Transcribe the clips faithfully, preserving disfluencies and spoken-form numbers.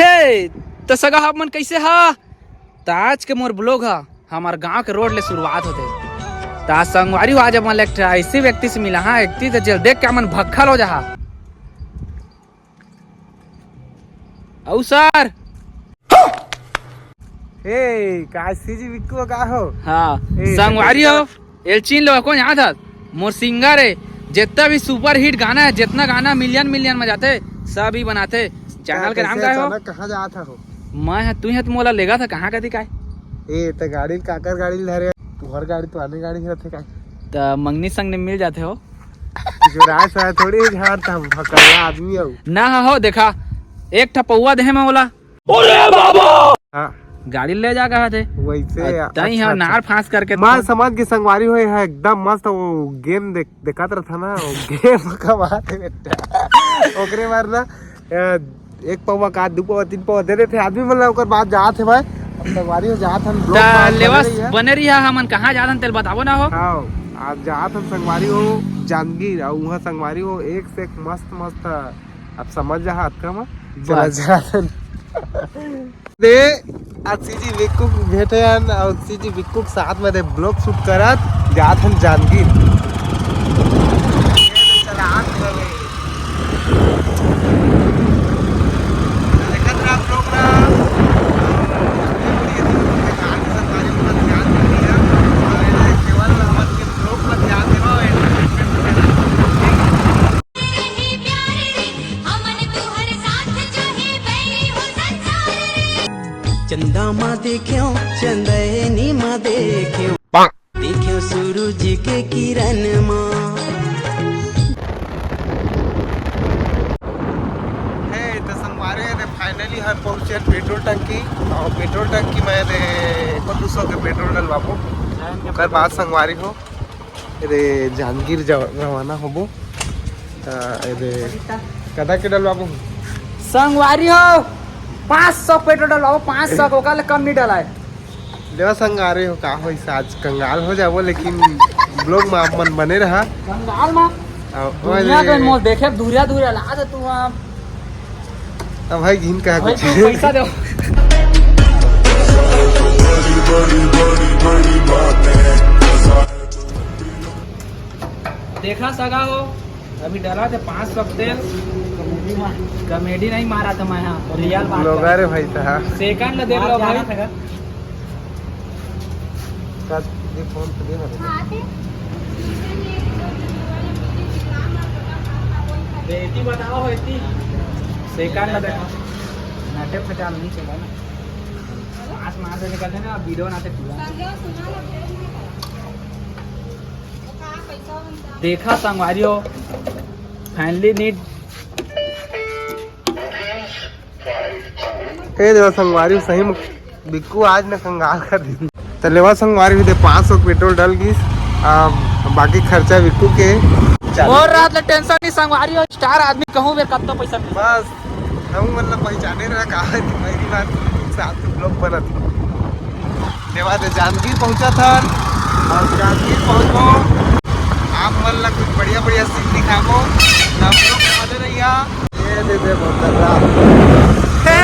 हे, त सगा आप मन कइसे हा? त आज के मोर vlog हा हमर गांव के रोड ले शुरुआत होथे। त संगवारी हो, आज हमन ला एक ठा ऐसे व्यक्ति से मिला हा, एक चीज जेला देख के हमन भक्कल हो जाहा। अउ सर। हे, का सीजी विक्कू का हो? हाँ, ए, संगवारी हो, एल चीन लो, कौन याद है? मोर सिंगर है, जितना भी सुपर हिट गाना है, जितना गाना मिलियन मिलियन में जाथे, सब ही बनाथे। चैनल के नाम का हो? अचानक कहाँ जात हो? मैं हा, तू ही हा, तू मोला लेगा था कहाँ कती काय? ए, त गाड़ी ल काकर गाड़ी ल धरे? तुहर गाड़ी तो आने गाड़ी रहथे काय? त मंगनी संग ने मिल जाथे हो। जो राय सा थोड़ी झाड़ था, भकल्ला आदमी हो। ना हा हो, देखा, एक ठा पौवा देहे में ओला। अरे बाबा! हाँ। गाड़ी ले जा कहा थे। वैसे अ, तई अच्छा, हम अच्छा। नार फांस करके मैं तो समझ के संगवारी हो, यहाँ एकदम मस्त वो गेम देख, देखात रहता ना, वो गेम का बात है बेटा। ओकरे बाद ना, अ, एक पौवा का, दू पौवा, तीन पौवा दे देथे आदमी मन ला, ओकर बाद जात हे भाई। अब संगवारी हो जात हन, vlog त में आज लेवा बने रहिए। बने रहिया, हमन कहाँ जात हन, तेल बताबो ना हो। हाँ, आज जात हन संगवारी हो जांजगीर, अउ उहाँ संगवारी हो एक से एक मस्त मस्त, अब समझ जा हाथ का मा। चला बस। जात हन। दे, आज सीजी विक्कू के भेंटे हन, अउ सीजी विक्कू के साथ में दे vlog shoot करत जात हन जांजगीर। चला, आज हवे। देखत रहा आप लोग ना, केवल हमन के vlog पर ध्यान देवा, entertainment पर ध्यान देवा। चंदा मा देख्यो, चंदैनी मा देख्यो। देखे सूरज के किरण मा। हे, त संगवारी हे, finally हम पहुंचे पेट्रोल टंकी। अउ पेट्रोल टंकी में दे एको दू सौ के पेट्रोल डलवाबो। ओकर बाद संगवारी हो, रे जांजगीर जा-, रवाना होबो। त ए दे कदा के डलवाबो? संगवारी हो, पाँच सौ पेट्रोल डलवाबो, पाँच सौ, ओकर ले कम नहीं डलाए। लेवा संगवारी हो, का होइस, आज कंगाल हो जाबो, लेकिन vlog में आप मन बने रहा। कंगाल मा? अब दुनिया ओए के मोल देखे, दूरिया दूरिया ला दे तू हम। अब भाई घिन कहा भाई कुछ। तू पैसा दे। देखा सगा हो, अभी डला थे पाँच सौ तेल। कॉमेडी नहीं मारा था मैं, हाँ, रियल बात लोगा कर। रे भाई साहब। सेकंड दे लो भाई। का दे फोन पे दे ना। बेटी बताओ, बेटी। सेकंड दे। नाटे फटाल नहीं चला ना। पाँच मार देने का था ना, वीडियो नाटे पूरा। देखा संगवारी हो, finally नीट। ए देवा संगवारी, सही में बिक्कू आज न कंगाल कर दी। त लेवा संगवारी हो, दे पाँच सौ पेट्रोल डल गिस, आ, बाकी खर्चा बिक्कू के। चल। और रात ले टेंशन नहीं संगवारी हो, स्टार आदमी कहूँ बे कत्तो पैसा मिल। बस, हम मतलब पहचाने रहा कहा है कि पहली बार साथ में vlog बनत। देवा दे जांजगीर पहुंचा था, और जांजगीर पहुंचो, आप मन ला कुछ बढ़िया बढ़िया सीन दिखाबो, आप लोग आते रहिया। ये दे दे बोतल रा। हे!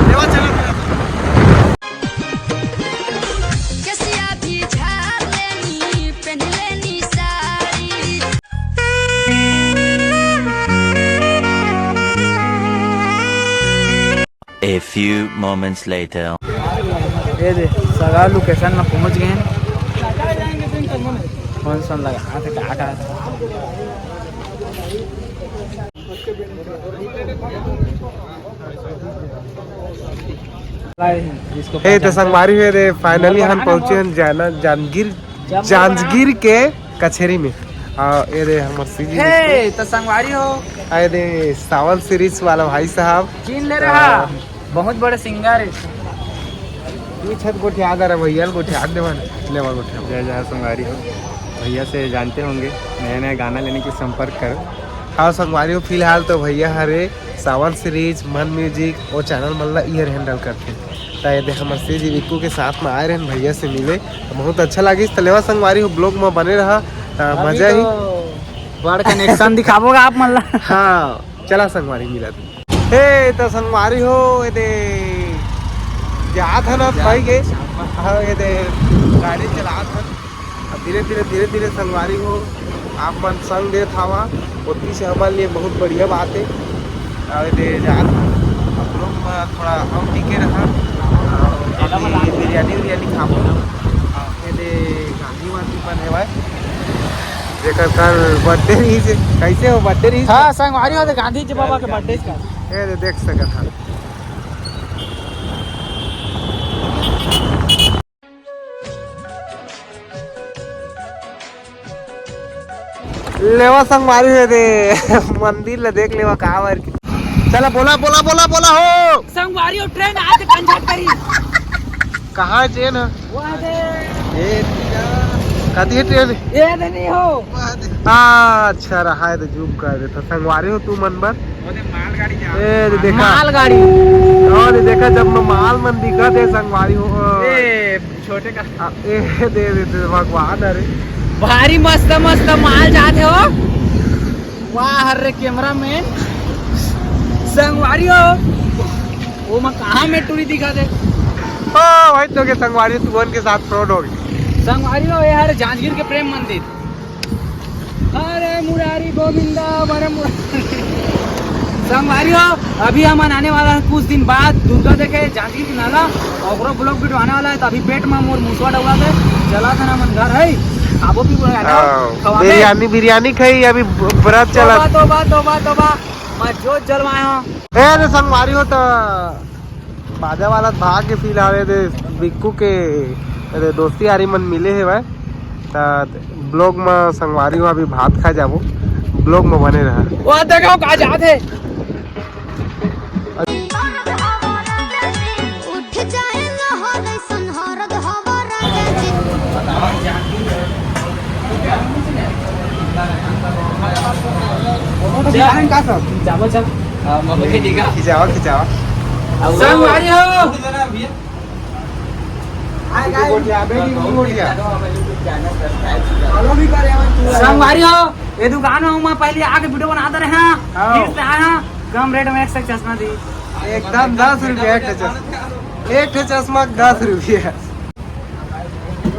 देवा चला, चला। कसिया भी झाड़ लेनी, पहन लेनी sari. A few moments later. ये दे, सगा लोकेशन में पहुंच गए हैं। फोन सोन लगा, आ, तो का, का? ए, तो संगवारी हुए रे, finally हम पहुंचे हैं जाना, जांजगीर, जांजगीर के कचेरी में। आ, ये रे हमर सीजी हे, तो संगवारी हो। आए रे सावन सीरीज वाला भाई साहब। चीन ले रहा। हाँ। बहुत बड़े सिंगर है। तू छत गोठिया दे रे भैया, गोठिया दे मन। ले वा गोठिया। जय जय संगवारी हो। भैया से जानते होंगे, नया नया गाना लेने के संपर्क करो। हाँ संगवारी हो, फिलहाल तो भैया हरे सावन सीरीज, मन म्यूजिक और चैनल मन ला इयर हैंडल करते। त ये देख हमर सीजी विक्कू के साथ में आए रहन भैया से मिले, तो बहुत अच्छा लगिस। त लेवा संगवारी हो, vlog में बने रहा, त अभी मजा ही। तो बड़ connection दिखाबोगा आप मन ला। हाँ, चला संगवारी मिला। ए, त संगवारी हो, ए दे, जात हन अब भाई के, हाँ, ए दे, गाड़ी चलात हन। अब धीरे-धीरे, धीरे-धीरे संगवारी हो, आप मन संग देत हवा, ओती से हमर लिए बहुत बढ़िया बात हे। अब ए दे, जात हन, अब लोग म थोड़ा हम टिके रहा, अभी बिरयानी, बिरयानी खाबो। ए दे, गांधी वांधी मन हेवय, जेकर कल birthday रहिस हे। कैसे हो, birthday रहिस? हाँ, संगवारी हो, तो गांधी जी बाबा के birthday का। ए दे, देख सकत हन। लेवा संगवारी हो दे, मंदिर ला देख लेवा का बर के। चला, बोला, बोला, बोला, बोला हो। संगवारी हो, ट्रेन आज कंझट करी। कहाँ हे ट्रेन ह? वो दे। ए, कथी हे ट्रेन? ए दे नहीं हो। हाँ, अच्छा रहा है तो zoom कर देता। संगवारी हो तू मन बर। ओदे मालगाड़ी जा। ए, दे देखा। मालगाड़ी। और दे देखा, जब मैं माल मन दिखा दे संगवारी हो। ए, छोटे का। आ, ए, दे, दे, दे, भगवान, अरे। भारी मस्त मस्त माल जात हे हो। वाह रे cameraman। संगवारी हो, वो मैं कहाँ में टूरी दिखा दे। ओ भाई, तो के संगवारी तुमन के साथ fraud हो गई। संगवारी हो यार, जांजगीर के प्रेम मंदिर। अरे मुरारी गोविंदा, अरे मुरारी। संगवारी हो, अभी हमन आने वाला है कुछ दिन बाद दुर्गा देखे जांजगीर के नाला, और ओकरो vlog video आने वाला है। तो अभी पेट में मोर मुसवा डउआ के चला था ना मन घर है, खाबो पीबो है ना, हाँ, खवाबे। बिरयानी, बिरयानी खाई, अभी व्रत चला। तोबा, तोबा, तोबा, तोबा, मैं जोत जलवाए हूँ। ए रे संगवारी हो, तो बाजा वाला भाग के फील आवे दे बिक्कू के, अरे दोस्ती यारी मन मिले हे भाई। त vlog म संगवारी हो अभी भात खा जाबो, vlog म बने रहा। वो देखो का जात हे। उठ जाए लहर ऐसन हरद हवा राजा जी। चावल, चावल। हाँ, मम्मी के टीका। खिंचावा, खिंचावा। अब संगवारी हो। गोठिया, बेटी, गोठिया। संगवारी हो, ये दुकान में हम पहले आके video बनाते रहे हैं, हाँ। फिर से आए हैं, कम rate में एक से चश्मा दी। एकदम दस रुपया एक ठे चश्मा, एक ठे चश्मा दस रुपया।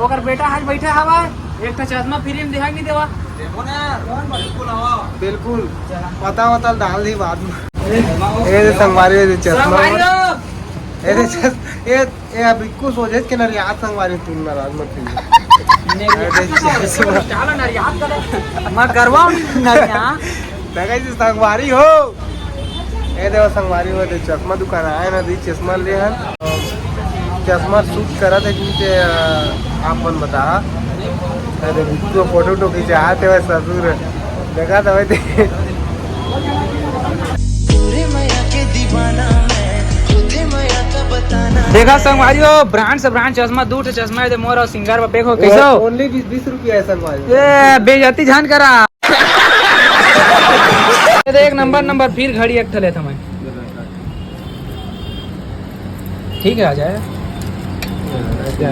ओकर बेटा आज बैठा हवा, एक ठे चश्मा free में देहा कि नहीं देवा? बिल्कुल, पता वता डाल दी बाद में। ए रे संगवारी, ए रे चश्मा। संगवारी हो। ए रे चश-, ए ए, अभी कुछ सोचे के नरियात संगवारी, तू नाराज मत होइए। नहीं, अरे, नहीं, चश्मा। चलो नरियात करे। मैं गरवा नरिया। देखा जी संगवारी हो। ए देखो संगवारी हो, दे चश्मा दुकान आए ना, दे चश्मा ले हन। चश्मा suit करत हे कि नहीं ते, अ, आप मन बता। अरे, तो photo उटो खिंचात हे ससुर। देखा था भाई, देख। पूरे मैया के दीवाना मैं, होथे मैया का बताना। देखा संगवारी हो, brand से brand चश्मा, दू ठे चश्मा हे, दे मोर और सिंगर बर pack हो, कैसे हो? Only बीस, बीस रुपया हे संगवारी हो। ए, बेइज्जती झन करा। ये देख, नंबर, नंबर, फिर घड़ी एक ठे लेत हँव मैं। ठीक है, आ जाए।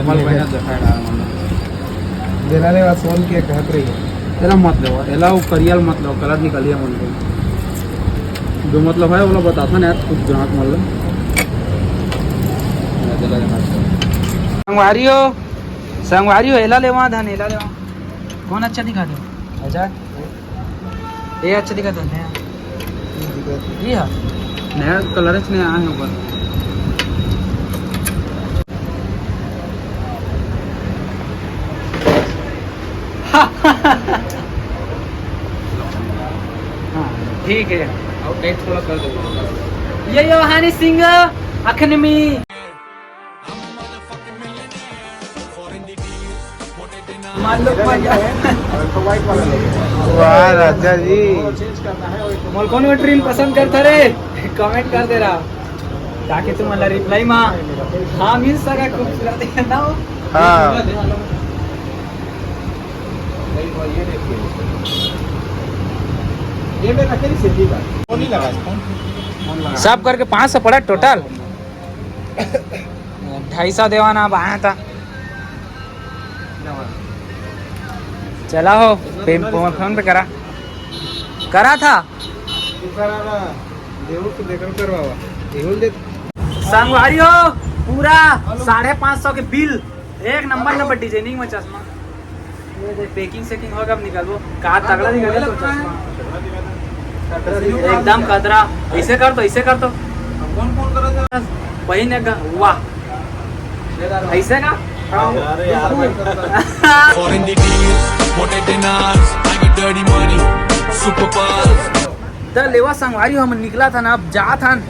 मल मेहनत दिखाए डाल, मतलब। देना ले बस फोन के कहत रही। एला मत लेवा, एला वो करियल मत लेवा, colour निकलिया मन के। जो मतलब है, वो बताता ना यार, कुछ ग्राहक मन ले। संगवारी हो, संगवारी हो, एला लेवा, धन एला लेवा। कौन अच्छा दिखा दे? अच्छा। ये अच्छा दिखत हे, नया। ये दिखत हे। ये हा? नया colour च नया आए हे ऊपर। हाँ, ठीक है। और tight थोड़ा कर दो। ये यो हनी सिंह अखनमी। मान लो, मान लो। वाह राजा जी। मोला कौन वो ट्रेन पसंद करता रे? Comment कर दे रहा, ताकि तुम वाला reply मा हाँ मिल सका, खूबसूरत है ना हो? हाँ। ये मेरा कहीं से भी बात। फोन नहीं लगा, फोन, फोन लगा। सब करके पाँच सौ पड़ा total। ढाई सौ देवा ना, अब आया था। चला हो, पे-, फोन, फोन पे करा। करा था। देहू तो देखो करवावा। देहू दे। संगवारी हो, पूरा साढ़े पाँच सौ के बिल, एक नंबर नंबर डिजाइनिंग में चश्मा। ये देख, packing sacking होगा, अब निकलबो। का तगड़ा निकले तो चश्मा। एकदम कतरा। ऐसे कर तो, ऐसे कर तो। बहिन एक ग-, वाह। ऐसे का? फॉरेन डिटेल्स, मोटे dinners, I get dirty money, super pass. त लेवा संगवारी हो, हमन निकला थन, अब जात हन।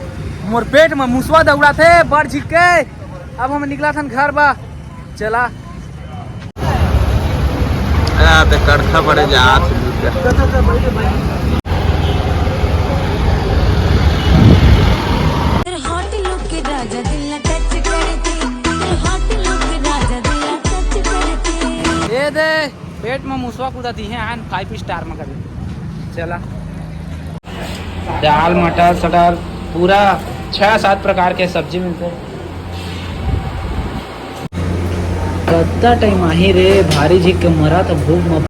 मोर पेट म मुसवा दौड़ा थे, बड़ झिक्के। अब हमन निकला थन घर बा। चला। आ, ते कड़खा पड़े जात। तेरे हॉट लुक के राजा दिल टच करती, तेरे हॉट लुक के राजा दिल टच करती। ए दे, पेट में मुसवा कूदा दी है, आन five star में कर। चला। दाल, मटर, सटर, पूरा छह सात प्रकार के सब्जी मिलते हैं। कत्ता टाइम आही रे, भारी झिक के मरा त भूख म,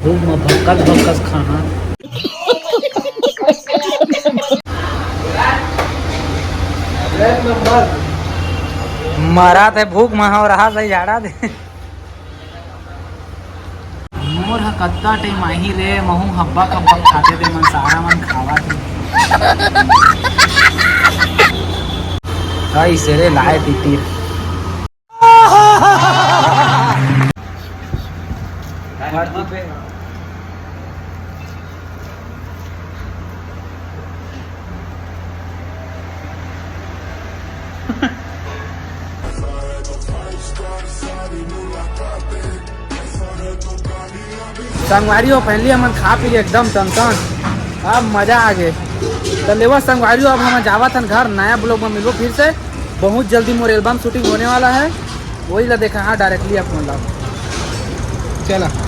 भूख म भक्कस भक्कस खाहा। मरा थे भूख म, हो रहा सही झाड़ा दे। मोर ह कत्ता टाइम आही रे, महू हब्बा कब्बा खाते दे मन, सारा मन खावा थे। ऐसे रे लाए पीती। संगवारी हो, finally हमन खा पी के एकदम टनटन, अब मजा आ गे। त लेवा संगवारी हो, अब हमन जावत हन घर, नया vlog में मिलबो फिर से। बहुत जल्दी मोर album shooting होने वाला है, वही ला देखा हाँ directly आप मन ला। चला।